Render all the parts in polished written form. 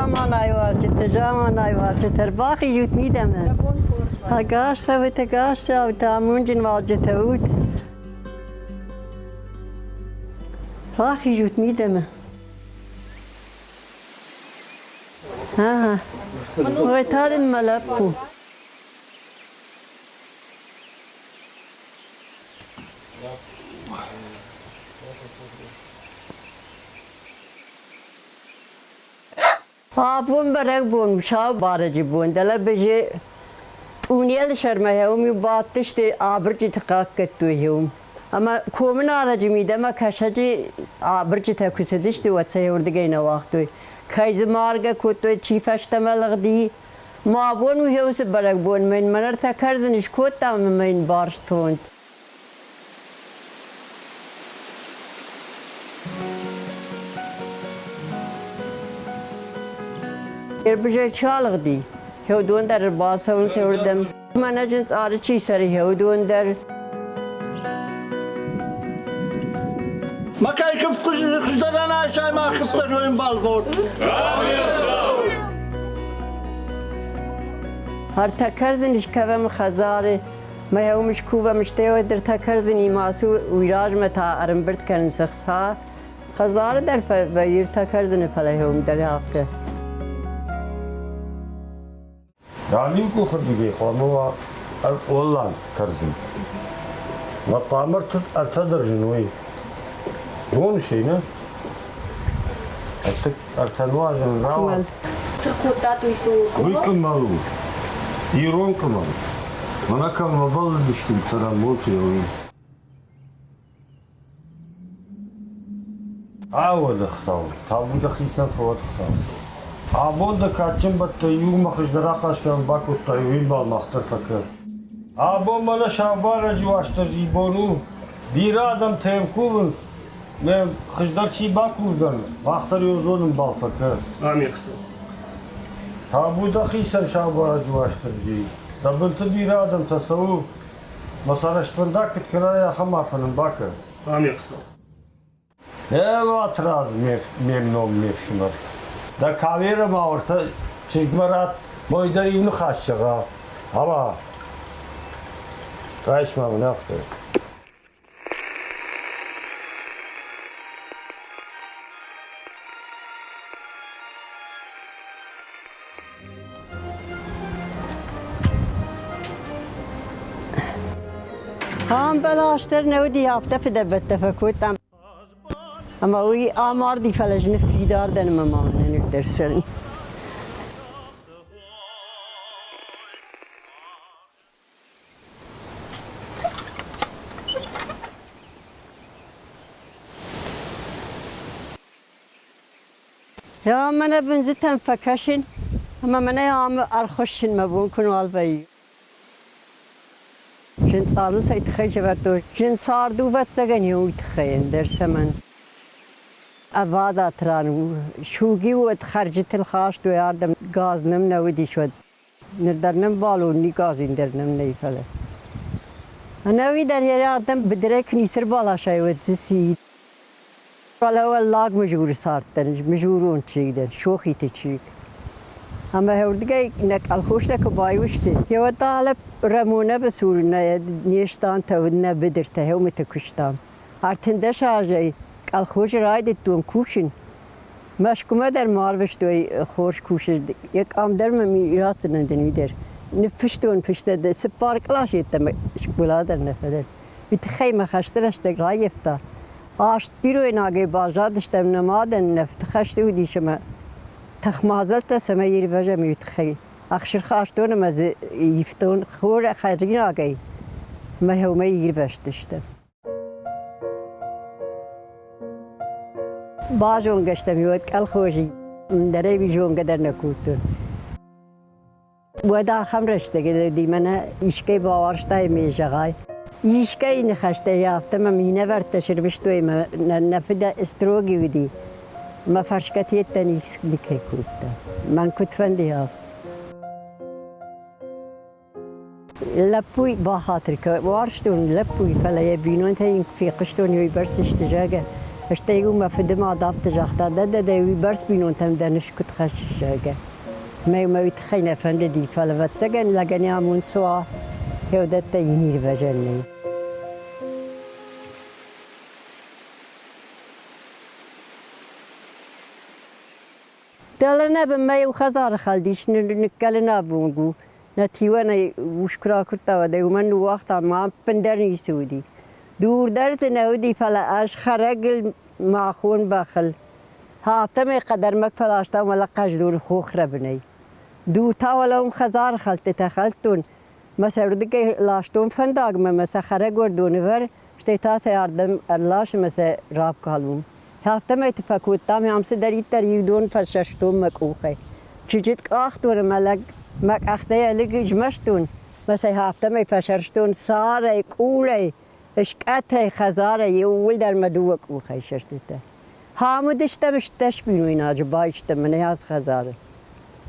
Заманай уазджытӕ, заманай уазджытӕ, ӕрбахизут мидӕмӕ. Ӕгас цӕут, ӕгас цӕут, амондджын уазджытӕ ут. Рахизут мидӕмӕ. Ага. Ой, та дын мӕ лӕппу. Абон бӕрӕгбон у, сау барӕджы бон. Дӕлӕ Быжы тъунелы сӕрмӕ уым-иу бадтысты, абырджыты хъахъхъӕдтой уым. Ӕмӕ комы нарӕджы мидӕмӕ кӕсӕджы абырджытӕ куы цыдысты, уӕд сӕ уырдыгӕй нӕ уагътой. Кӕй дзы маргӕ кодтой, чи фӕстӕмӕ лыгъди. Ма абон у уыцы бӕрӕгбон, мӕн мӕн ӕртӕ кӕрдзыны скодтам ӕмӕ йын барст фонд. Ербызӕй чи алыгъди, уыдон дӕр ӕрбацӕуынц уырдӕм. Мӕнӕ Джынцъары чи цӕры, уыдон дӕр. Макай куывд хуыздӕрӕн айсай ма хистӕр ӕмбалгъот. Ӕртӕ кӕрдзыны скӕвӕм хӕдзары, Мӕ уым скувӕм, стӕй уӕддӕр та кӕрдзынимӕ ацу, уый размӕ та ӕрӕмбырд кӕнынц ӕхца. Хӕдзары дӕр вӕййы ӕртӕ кӕрдзыны, фӕлӕ уым дӕр афтӕ. Галиу къухырдыгӕй хъуамӕ уа ӕркъоллаг кӕрдзын. Мӕ хъуамӕ ӕртӕ дӕр зыной. Зоныс ӕй, нӕ? Ӕртӕ нуазӕн рауад. Цы ркодтат, уый цы у? Уый къуымӕл у. Ирон къуымӕл. Мӕнӕ кӕм ӕвӕллыдыстут цӕрӕнбонты уый. Ауӕдзы Хуыцау, табу дӕхицӕн фӕуӕд Хуыцау. Абон дӕ кадджын бӕттӕй иумӕ хуыздӕр ахъазтӕн бакодтай, уый бал мах дӕр фӕкӕ. Абон мӕнӕ саубарӕджы Уастырджийы бон у. Бирӕ адӕмтӕ йӕм кувынц, Нӕ хуыздӕр чи бакувдзӕн, мах дӕр еу зонун бал фӕкӕ. Амехсо. Табу дӕхицӕн саубарӕджы Уастырджи. Дӕ бынты бирӕ адӕмтӕ цӕуы, мӕ сӕ рӕствӕндаг куыд кӕнай, ахӕм арфӕ нын бакӕ. Амехсо. Ӕ, Батрадз, ме мном, ме фсымӕр. Дӕ камерӕ ма уӕртӕ чызгмӕ ратт, мой дӕр иу ныхас зӕгъа. Ама, райс ма мын афтӕ. Ам бӕлас дӕр нӕ уыди, афтӕ фыдӕбӕттӕ фӕкодтам. Ӕмӕ уый амарди, фӕлӕ ӕз ныффидар дӕн ӕмӕ ма мӕнӕ ныр дӕр цӕрын. Ja, мӕнӕ бындзытӕм фӕкӕсын, ӕмӕ мӕнӕ ам ӕрхуыссын мӕ бон куы нал вӕййы. Зын цъарыл цӕй тыххӕй сӕвӕрдтой? Зын цард у, ӕвӕццӕгӕн, уый тыххӕй, ӕндӕр цӕмӕн. Ӕвадат ран у. Суг-иу уӕд хӕрджытыл хастой ардӕм, газ нӕм нӕ уыдис уӕд. Ныр дӕр нӕм балон никазин дӕр нӕм нӕй, фӕлӕ. Ӕнӕуи дӕр йӕ ардӕм быдырӕй куы ницы ӕрбаласай, уӕд дзы ци. Фӕлӕ уӕллаг Мызуры цардтӕн, мызурон чызг дӕн, Сохиты чызг. Ӕмӕ уырдыгӕй нӕ колхозтӕ куы баиу сты, уӕд далӕ Рӕмонӕвы цур нӕ не стантӕ уыд, нӕ быдыртӕ, уымыты куыстам. 13 азӕй колхозы райдыдтон кусын. Мӕскуымӕ дӕр ма арвыстой хорз кусӕг. Йӕ къам дӕр мӕм ратдзынӕн дын уый дӕр. Ныффыстон фыстӕ цыппар къласы йеддӕмӕ скъола дӕр нӕ фӕдӕн. Уый тыххӕй мӕ хӕсты рӕстӕг раййӕфта. Аст биройнагӕй баззадыстӕм нӕ мадӕн, нӕ фыдыхӕсты уыдис ӕмӕ тыхмадзӕлттӕ цӕмӕй ирвӕзӕм, уый тыххӕй. Ӕхсырхастон ӕмӕ дзы ивтон хор хӕринагӕй мӕ уымӕй ирвӕзтыстӕм. Базонгӕ стӕм уӕд колхози, ӕндӕрӕй зонгӕ дӕр нӕ кодтон. Уӕд ахӕм рӕстӕг уыди, мӕнӕ искӕй бауарзтай ме зӕгъай. Искӕй ныхӕстӕй афтӕ мӕ минӕвӕрттӕ сырвыстой мӕ нӕ фыд строгий уыди. Мӕ фӕрсгӕ теттӕ никӕй кодта. Мӕн куыд фӕнды, афтӕ. Лӕппуй бахатыр кӕ, уарзтон лӕппуй, фӕлӕ йӕ бинонтӕ йын фехъуыстон, уыйбӕрц сты, зӕгъгӕ. Стӕй-иу мӕ фыды мад афтӕ загъта, дӕ-дӕ-дӕ, уыйбӕрц бинонтӕм дӕ ныфс куыд хӕссыс, зӕгъгӕ. Мӕ мӕ уый тыххӕй нӕ фӕндыди, фӕлӕ, ӕвӕццӕгӕн, лӕгӕн йӕ амонд цы уа, гъеуыдӕттӕ йын ирвӕзӕн нӕй. Дӕлӕ нӕ бынмӕ иу хӕдзары хӕлд ис, ныккӕлынӕввонг у. Нӕ тиуӕнӕй ус куы ракуырдта, уӕд ӕй уымӕн ныууагъта, ӕмӕ ӕппындӕр ницы уыди. Дур дӕр дзы нӕ уыди, фӕлӕ ӕз хӕрӕгыл махон бӕхыл. Афтӕмӕй хъӕдӕрмӕг фӕластам уӕлӕ Хъӕздоны хохрӕбынӕй. Дур та уӕлӕ уым хӕдзары хӕлдтытӕ хӕлдтон, мӕ сӕ уырдыгӕй ластон фӕндагмӕ, мӕ сӕ хӕрӕгуӕрдоны вӕр, стӕй та сӕ ардӕм ӕрласы мӕ сӕ рапкалон. Афтӕмӕйты фӕкодтам, ам цыдӕриддӕр иу дон фӕсӕстон мӕ къухӕй. Чызджыт къахдон ӕмӕ лӕг мӕ къӕхтӕй ӕлыг змӕстон, мӕ сӕ афтӕмӕй фӕсӕрстон царӕй, къулӕй, скъӕтӕй, хӕдзарӕй, иууылдӕр мӕ дыууӕ къухӕй сӕстытӕ. Хам уыдыстӕм 18 бинойнаджы байстӕм мӕнӕ ацы хӕдзары.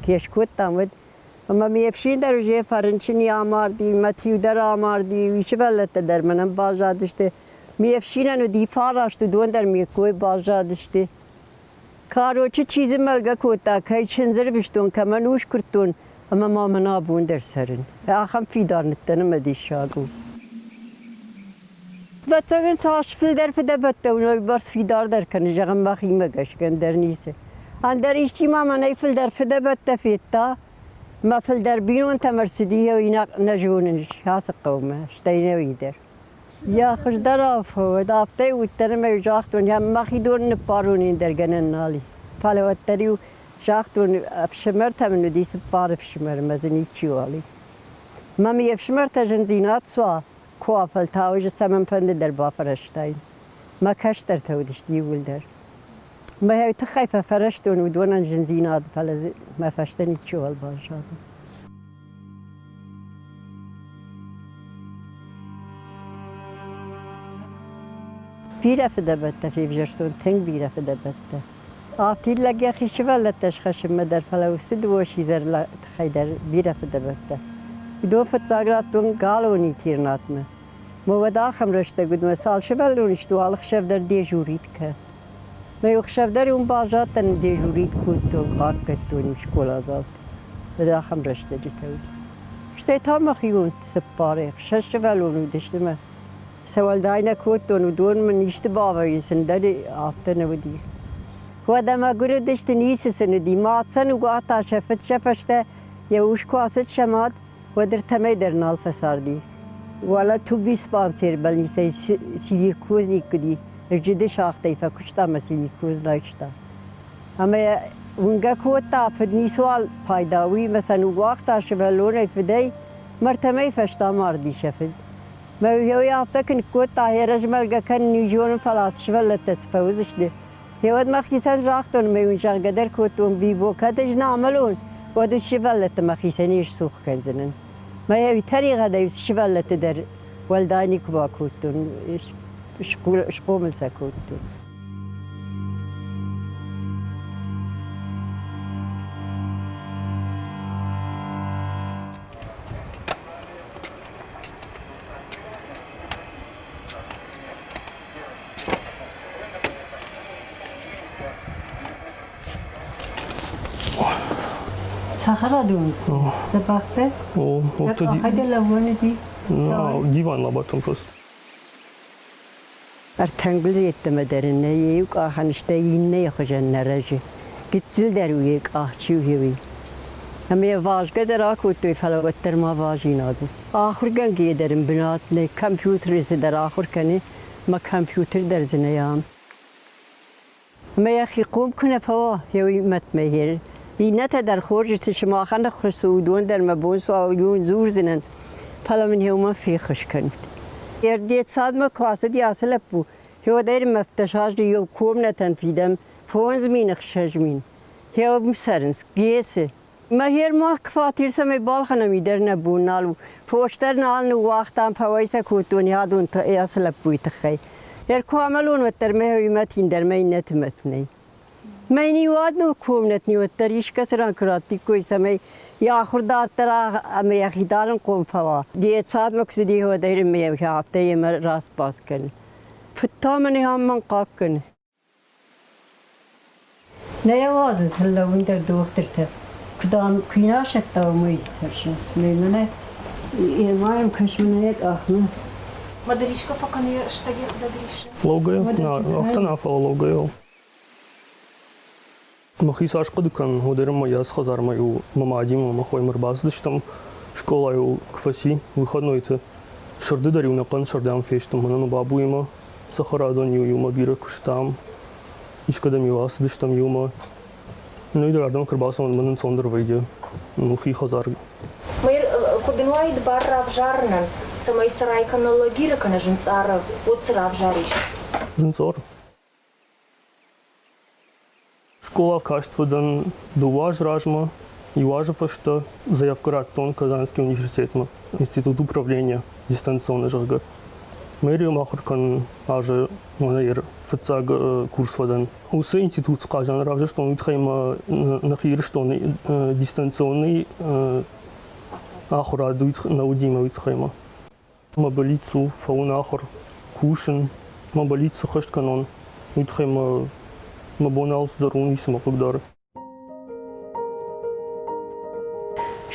Ке скодтам, уӕд ӕмӕ ме фсин дӕр уже фӕрынчыни амарди, мӕ тиу дӕр амарди, уый сывӕллӕттӕ дӕр мӕнӕн баззадысты. Ме фсинӕн уыди фараст, уыдон дӕр ме ккой баззадысты. Короче, чи дзы мӕлгӕ кодта, кӕй чындзы рвыстон, кӕмӕн ус куырдтон, ӕмӕ ма мӕн абон дӕр цӕрын. Ахӕм фидар ныддӕн ӕмӕ диссаг у. Ӕвӕццӕгӕн, цас фылдӕр фыдӕбӕттӕ уын, уыйбӕрц фидардӕр кӕны, зӕгъӕм, мӕхимӕ гӕсгӕ ӕндӕр ницы. Ӕндӕр исчи ма мӕнӕй фылдӕр фыдӕбӕттӕ федта, мӕ фылдӕр бинонтӕм ӕрцыди, уый нӕ зонын ацы хъӕумӕ, стӕй нӕ уый дӕр. Йӕ хуыздӕр фӕуӕд, афтӕ уыдтӕн ӕмӕ-иу загътон, мӕхи дон ныппарон ӕндӕр гӕнӕн нал и. Фӕлӕ уӕддӕр-иу загътон, ӕфсымӕртӕ мын уыди цыппар ӕфсымӕры ӕмӕ дзы ничиуал и. Мӕ ме фсымӕртӕ зындзинад цы уа, куы уа, фӕлтау ӕз цӕмӕнфӕнды дӕр бафӕрӕзтаин. Мӕ кӕстӕртӕ уыдысты иууылдӕр. Мӕ тыххӕй фӕфӕрӕзтон уыдонӕн зындзинад, фӕлӕ дзы мӕ фӕстӕ ничиуал баззад. Бирӕ фыдӕбӕттӕ февзӕрстон, тынг бирӕ фыдӕбӕттӕ. Афтид лӕг йӕхи сывӕллӕттӕ схӕссынмӕ дӕр, фӕлӕ уыцы дыууӕ сидзӕр тыххӕй дӕр бирӕ фыдӕбӕттӕ. Уыдон фыццаг радтон галуан интернатмӕ. Мӕ уӕд ахӕм рӕстӕг уыд, мӕ цал сывӕллоны сты, уал ӕхсӕв дӕр дежурит кӕ. Мӕ иу ӕхсӕв дӕр уым баззадтӕн, дежурит кодтон, хъахъхъӕдтон-иу скъоладзауты. Уӕд ахӕм рӕстӕджытӕ уыд. Стӕй та мӕхион цыппарӕй ӕхсӕз сывӕллоны уыдысты мӕ сӕ уӕлдай нӕ кодтон, уыдон мын исты бавӕййынц, ӕндӕр афтӕ нӕ уыди. Уӕдӕ мӕгуыр уыдысты, ницы сын уыди. Мад сӕ ныууагъта сӕ фыд сӕ фӕстӕ, йӕ ус куы ацыд сӕ мад, уӕд ӕртӕмӕй дӕр нал фӕцарди. Уӕлӕ тубиспансер больницӕйы силикозник уыди, Зджыды шахтӕй фӕкуыста ӕмӕ силикоз райста. Ӕмӕ йӕ уынгӕ кодта, фыд ницыуал пайда, уый ӕмӕ сӕ ныууагъта сывӕллонӕй фыдӕй, мӕртӕмӕй фӕстӕ амарди сӕ фыд. Мӕ уый афтӕ куы ныккодта, йӕ размӕлгӕ кӕнын уый зонын, фӕлӕ ацы сывӕллӕттӕ цы фӕуыдзысты? Гъеуӕд мӕхицӕн загътон ӕмӕ уын зӕгъгӕ дӕр кодтон, Бибо, кӕд ӕз нӕ амӕлон, уӕд ӕз сывӕллӕтты мӕхицӕн не сцух кӕндзынӕн. Мӕ тӕригъӕдӕй сывӕллӕтты дӕр уӕлдай никуы бакодтон, схъомыл сӕ кодтон. Цӕхӕрадон дзӕбӕхтӕ? О, Къахӕй лӕууӕн уыди? Диван лабатон просто. Ӕртӕнгуыл йеддӕмӕ дӕр ын нӕ йӕ иу къахӕн, стӕй иннӕйы хуызӕн нӕ рӕзы. Гыццыл дӕр у йӕ къах, чи у, уый. Ӕмӕ йӕ вазгӕ дӕр акодтой, фӕлӕ уӕддӕр ма вазинаг у. Ахуыргӕнгӕйӕ дӕр ын бынат нӕй, компьютеры цыдӕр ахуыр кӕны, мӕ компьютер дӕр дзы нӕй ам. Ӕмӕ йӕхи хъом куы нӕ фӕуа, йӕ уый мӕтмӕ хӕры. Иннӕтӕ дӕр хорз сты, сымахӕн ӕххуыс цы, уыдон дӕр мӕ бон цы уа, уыдон дзурдзынӕн, фӕлӕ мын уымӕн феххуыс кӕнут. Ӕрдетсадмӕ куы ацыди ацы лӕппу, уӕдӕй мӕ фдӕсазы иу комнӕтӕн фидӕм 5000, 6000. Гъе цӕрынц, Гесы. Мӕ мах фатер цӕмӕй балхӕнӕм, уый дӕр нӕ бон нал у. Фос дӕр нал ныууагътам, фӕуӕй сӕ кодтон адон ацы лӕппуйы тыххӕй. Ӕркуы амӕлон, уӕддӕр мӕ уый мӕт ӕндӕр мӕ иннӕты мӕт нӕй. Мӕ иуӕд ног комнӕт уӕддӕр искӕцы ран куы раттиккой, цӕмӕй йӕ ахуыр дарддӕр ӕмӕ йӕхи дарынхъом фӕуа. Йе цадмӕ куы цыди, уӕд ӕй афтӕ йемӕ распас кӕны. Фыд та мын ам мӕн хъахъхъӕны. Нӕ йӕ уадзынц лӕууын дӕр дохтыртӕ. Куы дам, куы йын асӕтта, уымӕй тӕрсынц. Мӕнӕ ма йӕм кӕс мӕнӕ йӕ къахмӕ. Мадришка фӕкӕны стӕг йӕхӕдӕг рисы. Лӕугӕйӕ? Афтӕ нӕ, фӕлӕ лӕугӕйӕ. Мӕхи цас хъуыды кӕнын, уӕддӕр мӕ йӕ хӕдзармӕ-иу мӕ мадимӕ мӕ хоимӕ ӕрбацыдыстӕм. Скъола-иу куы фӕци, выходнойты сӕрды дӕр-иу ӕнӕхъӕн сӕрдӕм фестӕм мӕнӕ мӕ бабуимӕ. Цӕхӕрадон-иу иумӕ бирӕ куыстам, искӕдӕм-иу ацыдыстӕм иумӕ. Ну дӕр ардӕм куы ӕрбацӕуын, мӕн ӕнцондӕр вӕййы хи хӕдзар. Мэр, куы дын уаид бар равзарынӕн, цӕмӕй цӕрай кӕнӕ лагеры кӕнӕ зынцъары, уӕд цы равзарис? Зынцъар. Скъола каст фӕдӕн дыууӕ азы размӕ, иу азы фӕстӕ заявкӕ радтон Казанский университетмӕ, институт управления дистанционно, зӕгъгӕ. Мэрийыл ахуыр кӕнын азы мӕнӕ фыццаг курс фӕдӕн. Уыцы институт Хъазаны равзӕрстон, уый тыххӕй мӕ нӕхи Ирыстоны дистанционный ахуырад нӕ уыди мӕ уый тыххӕй ма. Мӕ бӕллиц у фӕуын ахуыр, кусын, мӕ бӕллиц сыххӕст кӕнон, уый тыххӕй мӕ мӕ бон алцыдӕр у, ницы мӕ хъыгдары.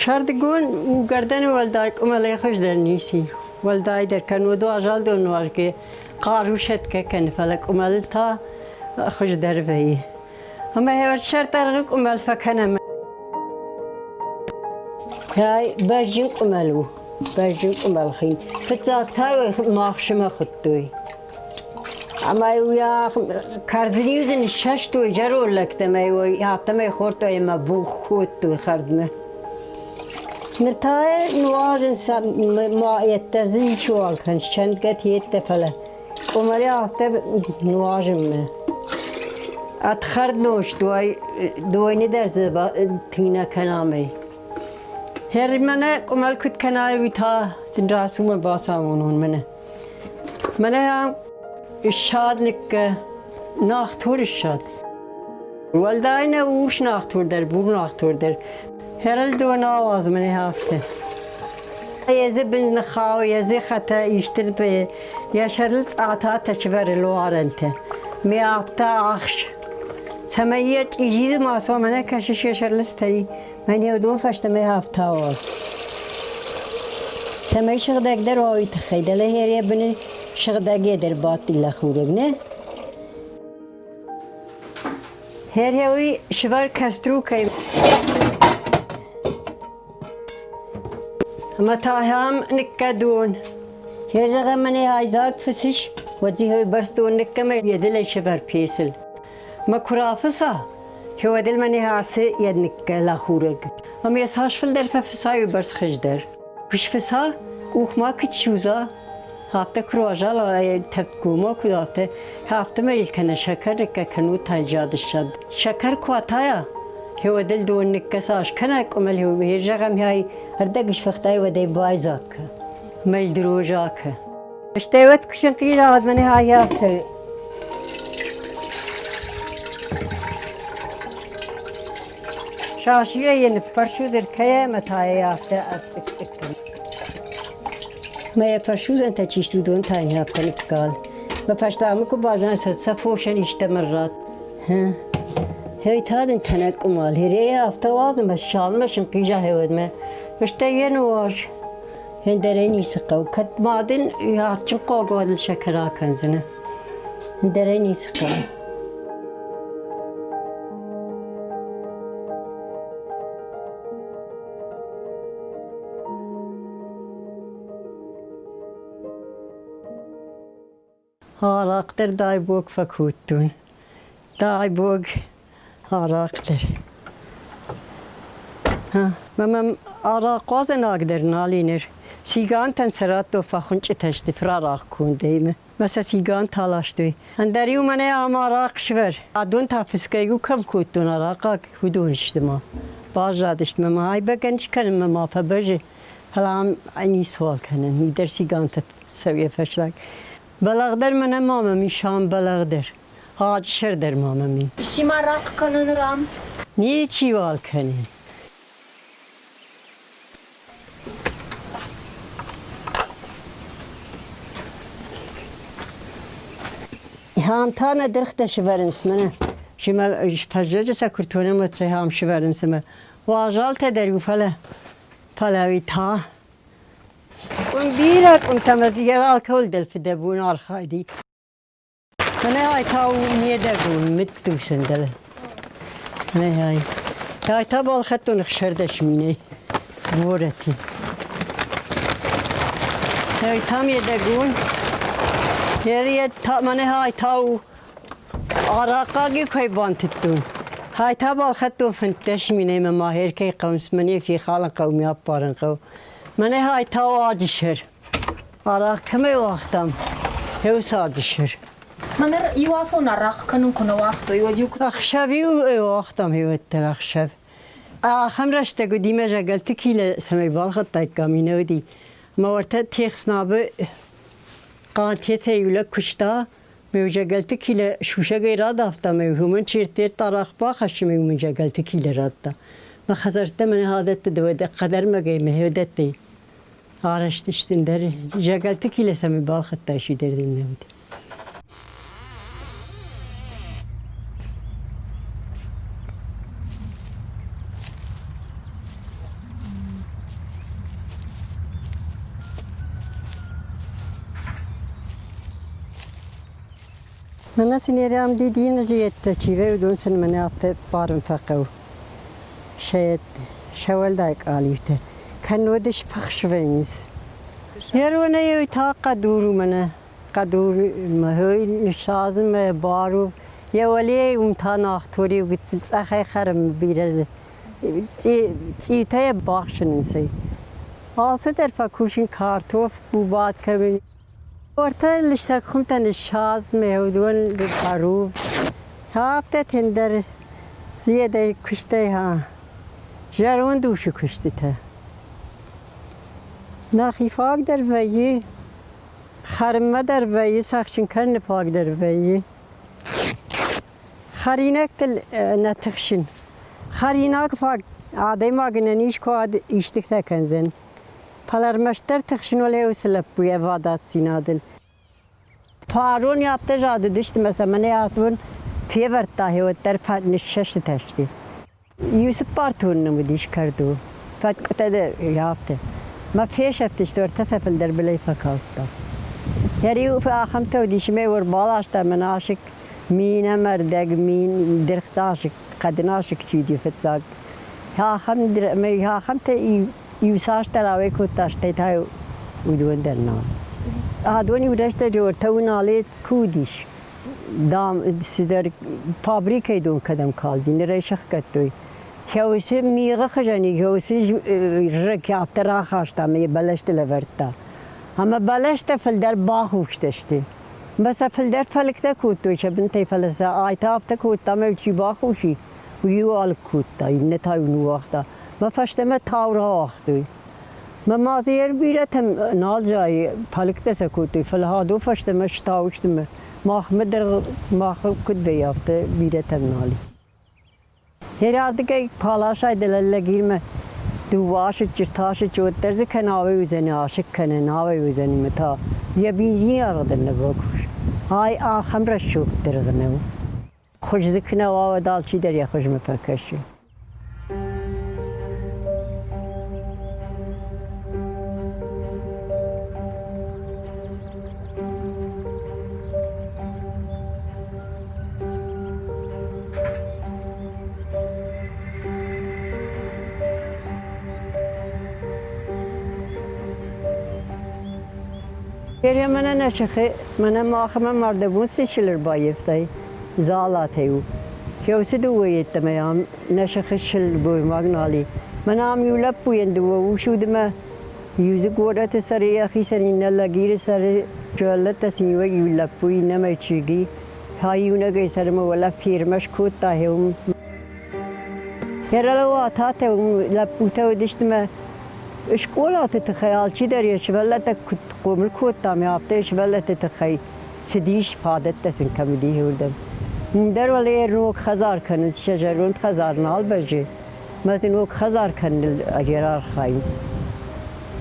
Сӕрдыгон угӕрдӕны уӕлдай къуымӕлӕй хуыздӕр ницы. Уӕлдайдӕр кӕннод уазал дон нуазгӕ хъару сӕтгӕ кӕны, фӕлӕ къуымӕл та хуыздӕр вӕййы. Ӕмӕ сӕрдӕргъы къуымӕл фӕкӕнӕм. Ай бӕзджын къуымӕл у, бӕзджын къуымӕл хин. Фыццаг та махсымӕ хуыдтой. Ӕмӕ-иу йӕ кӕрдзын-иу дзы ныссӕстой зӕронд лӕгтӕ ӕмӕ-иу афтӕмӕй хордтой ӕмӕ бух кодтой хӕрдмӕ. Ныр та нуазынц ма йедтӕ дзы ничиуал кӕны, ссӕндгӕ йедтӕ, фӕлӕ къуымӕлӕй афтӕ нуазынмӕ. Ӕдхӕрд нозт дойны дӕр дзы тынг нӕ кӕнӕм ӕй. Хӕрынмӕ къуымӕл куыд кӕнай, уый та дын рацу мӕ бацамонон мӕнӕ. Мӕнӕ ссад ныккӕ, нахтур ссад. Уӕлдай нӕ урс нахтур дӕр, бур нахтур дӕр. Хӕрыл дон ауадз мӕнӕ афтӕ. Езы бын ныххауы, езы хӕтӕ исты йӕ сӕрыл цъататӕ сывӕры луарӕнтӕ. Ме афтӕ ахс. Цӕмӕй йӕ чъизизы ма суа, мӕнӕ кӕсыс йӕ сӕрыл стӕй, мӕнӕ уыдон фӕстӕмӕ афтӕ ауадз. Цӕмӕй сыгъдӕгдӕр уа, уый тыххӕй дӕлӕ йӕ быны сыгъдӕг дӕр бадти лӕхурӕг, нӕ? Херхеуи сывӕр кастрюкӕй ӕмӕ та ахӕм ныккӕдон. Херзӕгъӕн мӕнӕ айдзаг фысыс, уӕд дзы бӕрц дон ныккӕмӕ йедылӕй сывӕр песыл. Мӕ куы рафыца, уӕд ыл мӕнӕ ацы йед ныккӕ лӕхурӕг. Ӕмӕ йӕ цас фылдӕр фӕфыцай, уый бӕрц хуыздӕр. Куы сфыца, къух ма куыд судза, афтӕ куы руазал тӕвдгомау куы афтӕ, афтӕмӕй йыл кӕнӕ сӕкӕр ныккӕ кӕнут тайджады ссад. Сӕкӕр куы атайа, уӕд ыл дон ныккӕ цас кӕна къуымӕл, зӕгъӕм, ай ӕрдӕг сфыхтай, уӕд ӕй байдзаг кӕ, мӕл дрожа кӕ. Стӕй уӕд куы сынкъира, уӕд мӕнӕ ай афтӕ. Сасийӕ йӕ ныппӕрсудзыр кӕй ӕмӕ та йӕ афтӕ ӕрцъыкк-цъыкк кӕны. Мӕ йӕ фӕсудзӕнтӕ чи сты, уыдон та йын афтӕ ныккал. Мӕ фӕстагмӕ куы базонын, сӕ фосӕн истӕмӕн ратт. Хей та дын тӕнӕг къуымӕл. Херейӕ афтӕ уадзын, мӕ ссалмӕ сынхъиза хеуӕдмӕ. Стӕй йӕ ныуаз. Ӕндӕрӕй ницы хъӕуы. Кӕд ма дын адджын хъуаг уӕд сӕкӕр акӕндзынӕ. Ӕндӕрӕй ницы хъӕуы. Арахъ дӕр дайбог фӕкодтон. Дайбог арахъ дӕр. Мӕ мӕм арахъуадзӕнаг дӕр нал и ныр. Цигантӕн сӕ радтой фӕхуынчъытӕ сты фырарахъ кондӕй мӕ. Мӕ сӕ цигантӕ аластой. Ӕндӕр-иу мӕнӕ ам арахъ сывӕр. Адон та фысгӕ-иу кӕм кодтон арахъаг, уыдон сты ма. Баззадысты мӕ ма айбӕгӕн скӕнынмӕ ма фӕбӕззы, фӕлӕ ам ницыуал кӕнын. Уый дӕр цигантӕ цӕуы фӕстаг. Бӕлӕгъ дӕр мӕнӕ ма мӕм ис ам бӕлӕгъ дӕр. Аджы сӕр дӕр ма мӕм и. Исчи ма арахъ кӕны ныр ам? Ничиуал кӕны. Ам та нӕ дыргътӕ сывӕрынц мӕнӕ. Семӕ фӕззӕджы сӕ куы ртонӕм, уӕд сӕ ам сывӕрынц ӕмӕ уазалтӕ дӕр-иу фӕлӕ, фӕлӕ уый та Уым бирӕ къуымтӕ ӕмӕ йӕ алкӕуыл дӕр фыдӕбон архайди. Мӕнӕ ай та у медӕгон мыддуцӕн дӕр. Мӕнӕ ай. Ай та балхӕдтон 16 минӕй горӕти. Ай та медӕгон. Мӕнӕ ай та у арахъаги кӕй бантыдтон. Ай та балхӕдтон 15 минӕй мӕ ма херкӕй хъӕуынц, мӕнӕ фехалын хъӕуы, ме аппарын хъӕуы. Мӕнӕ ай та у аджы сӕр. Арахъ кӕмӕй уагътам, еу аджы сӕр. Мӕнӕ иу афон арахъ кӕнын куы нӕ уагътой, уӕд-иу Ӕхсӕв-иу уагътам еуӕддӕр ӕхсӕв. Ахӕм рӕстӕг уыди мӕ зӕгӕлты килӕ цӕмӕй балхӕдтаиккам, иннӕ уыди. Ӕмӕ уӕртӕ Техснабы Хъантетӕй иу лӕг куыста, ме зӕгӕлты килӕ сусӕгӕй радавта, ӕмӕ уымӕн чертер арахъ бахӕссы, ӕмӕ уымӕн зӕгӕлты килӕ радта. Мӕ хӕдзӕрттӕ мӕ адӕтты дыууӕ хъӕдӕрмӕгӕй мӕ хеудӕттӕй арӕзт сты ӕндӕр зӕгӕлты килӕ цӕмӕй балхӕдтай, уый дӕр дын нӕ уыд. Мӕнӕ сын ерӕм дидинӕджы чи вӕййы, уыдон сын мӕнӕ афтӕ барын фӕхъӕуы. Сӕ уӕлдай къалиутӕ. Кӕннод спыхс вӕййынц. Еронӕй та хъӕдур у мӕнӕ. Хъӕдур ныссадзын мӕ бар у. Йӕ уӕлейы уым та нахтори гыццыл цъӕхӕй хӕрын бирӕ цъиутӕ йӕ бахсынынц ӕй. Алцыдӕр фӕкусын картоф, бубат кӕнын. Уӕртӕ лыстӕг хуымтӕ ныссадз мӕ уыдон барув. Афтӕ тендӕр зиедӕй куыстӕй ха. Зӕронд усы куыстытӕ. Нӕхи фаг дӕр вӕййы, хӕрынмӕ дӕр вӕййы, цӕхджын кӕныны фаг дӕр вӕййы. Хӕринӕгтыл нӕ тыхсын. Хӕринаг фаг адӕймаг ӕнӕниз куы уа, истытӕ кӕндзӕн. Фӕлӕ ӕрмӕстдӕр тыхсын уӕле уыцы лӕппуйы ӕвадатдзинадыл. Фарон афтӕ задыдысты мӕ сӕ мӕнӕ атон февӕрдта, уӕддӕр ныссӕстытӕ сты. Иу цыппар тонны уыдис кӕрдо. Фӕткъуытӕ дӕр афтӕ. Мӕ фесӕфтысты, ӕртӕ сӕ фылдӕр былӕй фӕкалдта. Йӕ ахӕмтӕ уыдис, ӕмӕ ӕрбаласта мӕн асыкк, мин ӕмӕ ӕрдӕг мин дыргъты асыкк, хъӕдын асыкк чи уыди фыццаг. Ахӕм, ахӕмтӕ иу цасдӕр ауӕй кодта, стӕй та уыдон дӕр нал. Адон иу рӕстӕджы ӕртӕ уынале куы уыдис, дам, цыдӕр фабрикӕйы дон кӕдӕм калди, ныр ӕй сӕхгӕдтой. Хӕусы мигъы хуызӕн хӕусы рыг афтӕ рахаста ӕмӕ йӕ бӕлӕсты лӕвӕрдта. Ӕмӕ бӕлӕстӕ фылдӕр бахустӕ сты. Ӕмӕ сӕ фылдӕр фӕлыгтӕ кодтой сӕ бынтӕй, фӕлӕ сӕ ай та афтӕ кодта, ӕмӕ чи бахуси, уый-иу алыг кодта, иннӕ та-иу ныууагъта. Мӕ фӕстӕмӕ тау рауагътой. Мӕ ма дзы бирӕтӕм нал зайы, фӕлыгтӕ сӕ кодтой, фӕлӕ адон фӕстӕмӕ стаусты мӕ махмӕ дӕр мах куыд вӕййы, афтӕ бирӕтӕм нал и. Ардыгӕй паласӕй дӕлӕ лӕгирмӕ дыууӕ асыччы, ӕртӕ уӕддӕр дзы кӕнӕ ауӕй уыдзӕни асыкк, кӕнӕ науӕй уыдзӕни мӕ та йӕ бензины аргъ дӕр нӕ бакус. Ай ахӕм рӕсугъд дыргъ нӕу. Хуыз дзы куы нӕ уа, уӕд алчидӕр йӕ хуызмӕ фӕкӕсы. Мӕнӕ нӕ сыхы, мӕнӕ махмӕ мардӕбон цы чысыл ӕрбаййӕфтай, Дзалатӕй у. Хъӕусы дыууӕ йеддӕмӕ ам нӕ сыхы сылгоймаг нал и. Мӕнӕ ам иу лӕппуйӕн дыууӕ усы уыд ӕмӕ иу дзы горӕты цӕры йӕхицӕн, иннӕ Лӕгиры цӕры. Сывӕллӕттӕ сын иуӕй иу лӕппу, иннӕмӕй чызги. Та иунӕгӕй цӕры ӕмӕ уӕлӕ фермӕ скодта уым. Ералауататӕ уым лӕппутӕ уыдысты мӕ скъолаты тыххӕй алчидӕр йӕ сывӕллӕттӕ куыд хъомыл кодта, афтӕ йӕ сывӕллӕтты тыххӕй цыдис, фадӕттӕ сын кӕм уыди, уырдӕм. Уым дӕр уӕле ног хӕдзар кӕнынц, сӕ зӕронд хӕдзар нал бӕззы, мӕ дзы ног хӕдзар кӕныныл ӕгӕр архайынц.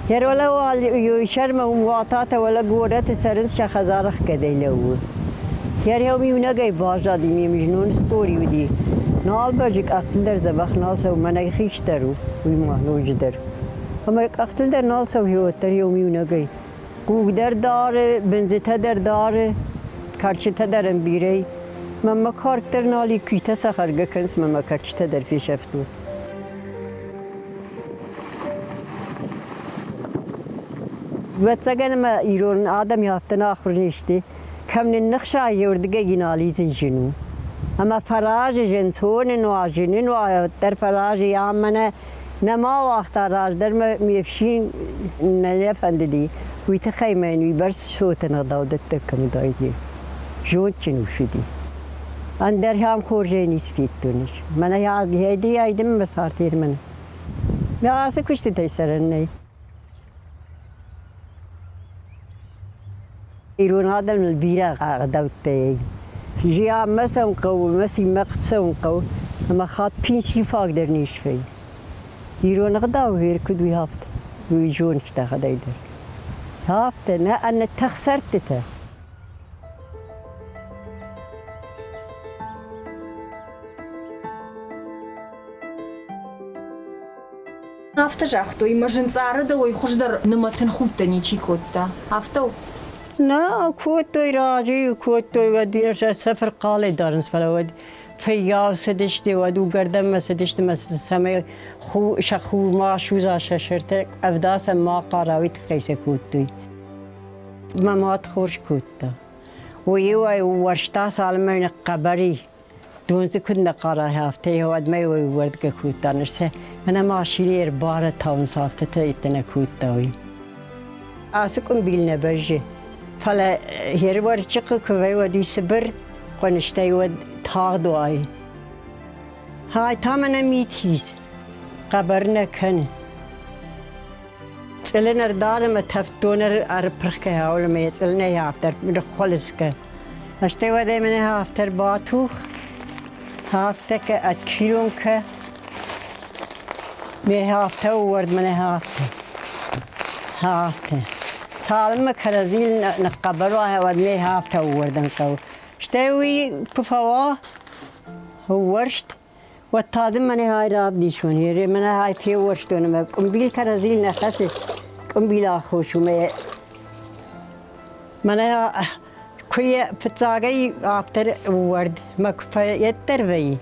Уӕлӕ сӕрмӕ уым уататӕ уӕлӕ горӕты цӕрынц, сӕ хӕдзар ӕхгӕдӕй лӕууы. Йӕ иунӕгӕй баззади, ме мзнон стори уыди. Нал бӕззы, къӕхтыл дӕр дзӕбӕх нал цӕуы, мӕнӕй хистӕр у, уый ма ноджыдӕр. Ӕмӕ къӕхтыл дӕр нал цӕуы уӕддӕр еу иунӕгӕй. Хъуг дӕр дары, бындзытӕ дӕр дары, кӕрчытӕ дӕр ын бирӕ и. Мӕнмӕ карк дӕр нал и, куитӕ сӕ хӕргӕ кӕнынц, мӕ кӕрчытӕ дӕр фесӕфтой. Ӕвӕццӕгӕн ӕмӕ ирон адӕм афтӕ нӕ ахуыр не сты, кӕм нынныхсай, уырдыгӕй йын алидзын зын у. Ӕмӕ фӕразы зынцоны нуазыны уӕддӕр фӕразы, ам мӕнӕ нӕма уагъта раздӕр мӕ ме фсин нӕ нӕ фӕндыди, уый тыххӕй мӕ йын уыйбӕрц цотӕн ӕгъдаудӕттӕг кӕм уыдаид, зондджын ус уыди. Ӕндӕр ахӕм хорзӕй ницы федтон ӕз. Мӕнӕ айдын мӕ цард Ермӕн. Мӕ ацы куыстытӕй цӕрӕн нӕй. Ирон адӕмыл бирӕ ӕгъдӕуттӕ й. Зианмӕ цӕуын хъӕуы, мӕ цинмӕ цӕуын хъӕуы, ӕмӕ хатт пенсийы фаг дӕр не свӕййы. Ирон ӕгъдау гъер куыд уый афтӕ, уый зоныс дӕхӕдӕг дӕр. Афтӕ, нӕ ӕнӕ тӕхсӕрдтытӕ. Афтӕ загътой, мӕ зынцъары дӕуӕй хуыздӕр нымӕтын худтӕ ничи кодта. Афтӕ у? Нӕ, кодтой разы, кодтой, уӕд сӕ фырхъалӕй дарынц, фӕлӕ уӕд фыййау цыдысты, уӕд угӕрдӕнмӕ цыдысты мӕ цӕмӕй сӕ хур ма судза сӕ сӕртӕ, къӕвда сӕм ма хъара, уый тыххӕй сӕ кодтой. Мӕ мад хорз кодта. Уый-иу ӕй уӕрста, цалынмӕ ныхъхъӕбӕр и. Дон дзы куыд нӕ хъара, афтӕ йӕ уӕдмӕ уӕрдгӕ кодта. Ныр сӕ мӕнӕ машинӕ ӕрбарӕтауынц, афтӕтӕ нӕ кодта уый. Ацы къуымбил нӕ бӕззы, фӕлӕ ервӕрчыхъы куы вӕййы, уӕд уый цыбыр хъуыныстӕй уӕд тагъд уайы. Хай та мӕнӕ мит ис, хъӕбӕр нӕ кӕны. Цъылын ӕрдары мӕ тӕвддон ӕрпырх кӕй ауыл ӕмӕ йӕ цъылынӕй афтӕ ныххуылыскӕ. Стӕй уӕдӕй мӕнӕ афтӕ ӕрбатух, афтӕ кӕ, ӕдкилон кӕ. Ме афтӕ ууӕрд мӕнӕ афтӕ. Афтӕ. Цалынмӕ кӕрӕдзийыл ныхъхъӕбӕр уа, уӕд ме афтӕ ууӕрдын хъӕуы. Стӕй уый куы фӕуа ууӕрст, уӕд та дын мӕнӕ ай равдисон, мӕнӕ ай феууӕрстон ӕмӕ къуымбил кӕрӕдзийыл нӕ хӕцы, къуымбил аххос у мӕ мӕнӕ куы йӕ фыццагӕй афтӕ ууӕрд мӕ куы фӕеддӕр вӕййы,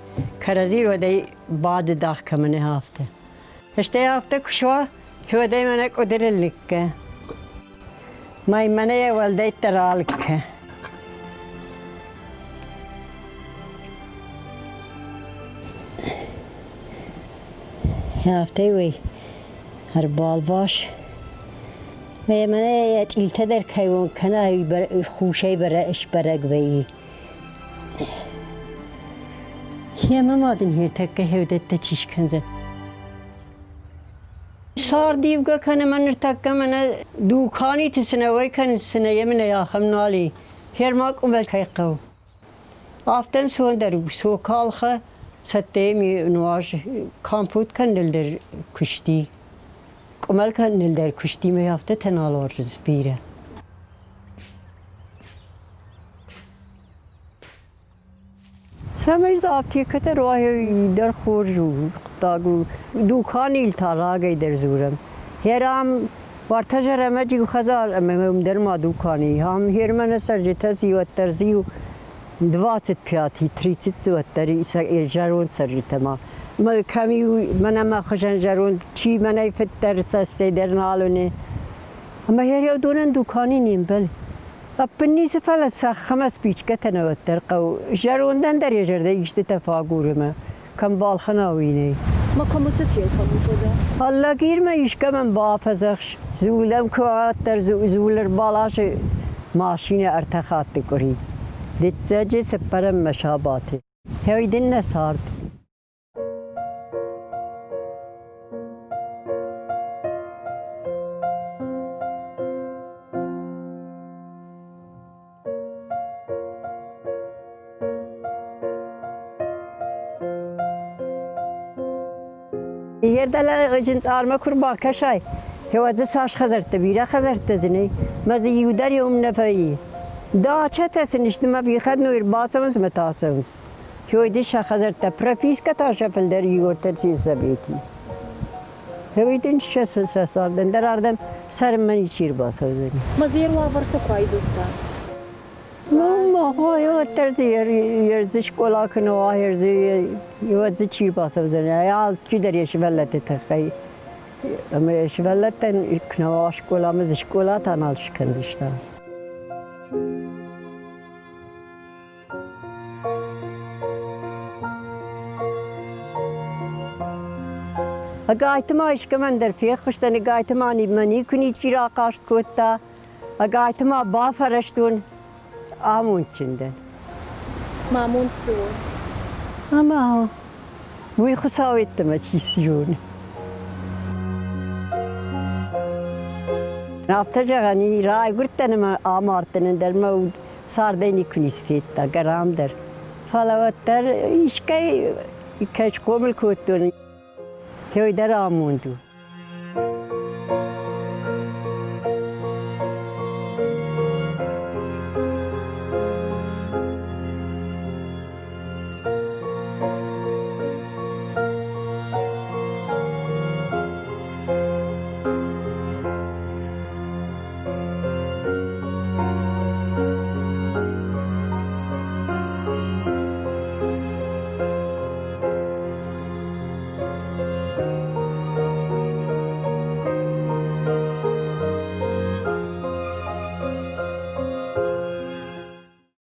кӕрӕдзийыл уӕд ӕй бадыдагъ кӕмӕн афтӕ. Стӕй афтӕ куы суа, уӕд ӕй мӕнӕ къуыдырыл ныккӕ. Мӕй мӕнӕ йӕ уӕлдӕйттӕ ралыг кӕ. Афтӕ уый ӕрбалвас. Мӕ мӕнӕ йӕ чъилтӕ дӕр кӕй онг кӕна, хусӕй сбӕрӕг вӕййы. Йемӕ ма дын ныртӕккӕ хеудӕттӕ чи скӕндзӕн? Цард ивгӕ кӕны мӕ ныртӕккӕ мӕнӕ дуканиты цы нӕ уӕй кӕнынц, цы нӕ емынӕ ахӕм нал и. Херма къуымӕл кӕй хъӕуы. Афтӕ ӕнцондӕр у сокалхӕ цӕттӕйы ми нуаз компот кӕныныл дӕр куысти. Къуымӕл кӕныныл дӕр куысти мӕ афтӕтӕ нал уарзынц бирӕ. Цӕмӕй дзы аптекӕтӕ руайой, дӕр хорз у хъуыддаг у. Дуканийыл та рагӕй дӕр дзурӕм. Херам уартӕ зӕрӕмӕджы иу хӕдзар ӕмӕ уым дӕр ма дукани. Ам Херманы цӕрджытӕ дзы уӕддӕр дзы иу 25 30 уӕддӕр зӕронд цӕрджытӕ ма. Кӕм иу мӕнӕ мӕ хуызӕн зӕронд, чи мӕнӕй фыддӕр цӕстӕй дӕр нал уыны. Ӕмӕ хереудонӕн дукани не мбӕлы. Ӕппын ницы, фӕлӕ цӕххмӕ спичкӕтӕ нӕ уӕддӕр хъӕуы. Зӕрондӕн дӕр йӕ зӕрдӕ истытӕ фӕагуры ӕмӕ кӕм балхӕна, уый нӕй. Ма кӕмыты фелхӕнут уӕдӕ? Алагирмӕ искӕмӕн бафӕдзӕхс. Дзулӕм куы уӕддӕр дзул ӕрбаласы машинӕ ӕртӕ хатты къуыри. Дыццӕджы цыппӕрӕммӕ сабаты. Хӕй дын нӕ цард. Ердӕлӕ цъармӕ куы рбакӕсай, уӕд дзы цас хӕдзӕрттӕ, бирӕ хӕдзӕрттӕ дзы нӕй, мӕ дзы иу дӕр уым нӕ вӕййы. Дачӕтӕ сын сты мӕ вихӕд ӕрбацӕуынц мӕ та цӕуынц. Хёйды сӕ хӕдзӕрттӕ пропискӕ та сӕ фылдӕр игортӕ сельсовети. Хёйдын сӕ сӕ цардӕн дӕр ардӕм цӕрынмӕ ничи ӕрбацӕудзӕни. Мӕ зӕр уавӕртӕ куы айдыдта. Уӕддӕр дзы ердзы скъола куы нӕ уа, ердзы уӕд дзы чи рбацӕудзӕни? Алчидӕр йӕ сывӕллӕтты тыххӕй. Ӕмӕ йӕ сывӕллӕттӕн куы нӕ уа скъола, ӕмӕ дзы скъола та нал скӕндзыстӕм. Ӕгайтма искӕмӕн дӕр феххуыстӕн, ӕгайтма мӕ никуы ничи рахъаст кодта, ӕгайтма бафӕрӕзтон, амондджын дӕн. Мӕ амонд цы у? Ӕмӕ уый Хуыцау йеддӕмӕ чи цы зоны. Афтӕ зӕгъӕн и, райгуырдтӕн ӕмӕ амардтӕн, ӕндӕр мӕ уд цардӕй никуы ницы федта, гӕрӕм дӕр. Фӕлӕ уӕддӕр искӕй кӕй схъомыл кодтон, уый дӕр амонд у.